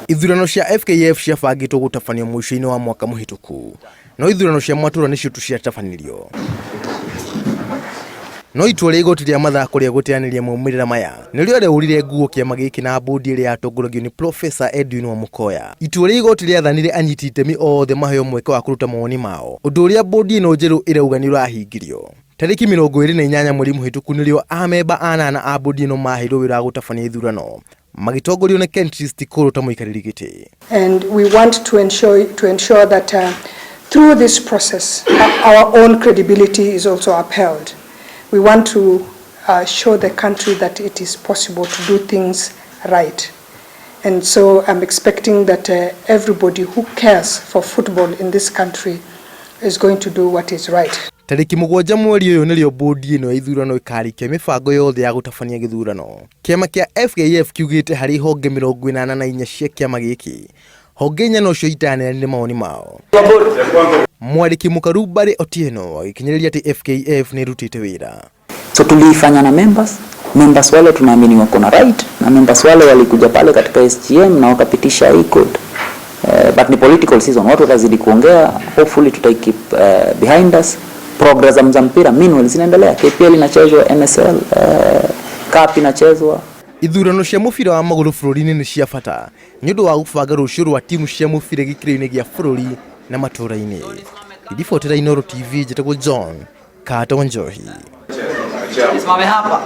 Ithurano cia FKF ciabangĩtwo gũtabanio mũico-inĩ wa mwaka mũhĩtũku, no ithurano cia matũra nĩcio tu ciatabanirio. No itua rĩa igoti rĩa mathako rĩa gũteanĩria maumĩrĩra maya nĩrĩo rĩaũrire nguo kĩama gĩkĩ na bũndi ĩrĩa yatongoragio nĩ Professor Edwin Wamukoya. Itua rĩa igoti rĩathanire anyiti itemi othe maheo mweke wa kũruta mawoni mao, ũndũ ũrĩa bũndi ĩno njerũ ĩrauga nĩ ũrahingirio. Tarĩki 28 mweri mũhĩtũku nĩrĩo amemba anana a bũndi ĩno maheirwo wĩra wa gũtabania ithurano magĩtongorio nĩ Kentrist Tikũrũ ta mũikarĩri gĩtĩ. And we want to ensure that through this process, our own credibility is also upheld. We want to show the country that it is possible to do things right. And so I'm expecting that everybody who cares for football in this country is going to do what is right. Tarĩki 7 mweri ũyũ nĩrĩo bũndi ĩno ya ithurano ĩkarĩkia mĩbango yothe ya gũtabania gĩthurano. Kĩama kĩa FKF kiugĩte harĩ honge 84 cia kĩama gĩkĩ, honge 4 nocio itaneanire mawoni mao. Mwandĩki Mũkaru Barĩ Otieno agĩkinyĩrĩria atĩ FKF nĩ ĩrutĩte wĩra. So tuliifanya na members wale tunaamini wako na right, na members wale walikuja pale katika SGM na wakapitisha hii code. But ni political season, watu watazidi kuongea, hopefully tutai keep behind us. Progress za mpira meanwhile zinaendelea, KPL inachezwa, NSL Cup inachezwa. Ithurano cia mũbira wa magũrũ bũrũri-inĩ nĩ cia bata nĩ ũndũ wa gũbanga rũciũ rwa timu cia mũbira gĩkĩro-inĩ gĩa bũrũri na matũũra-inĩ. Ribotera Inooro TV, njĩtagwo John Kato Njohi. Simame hapa.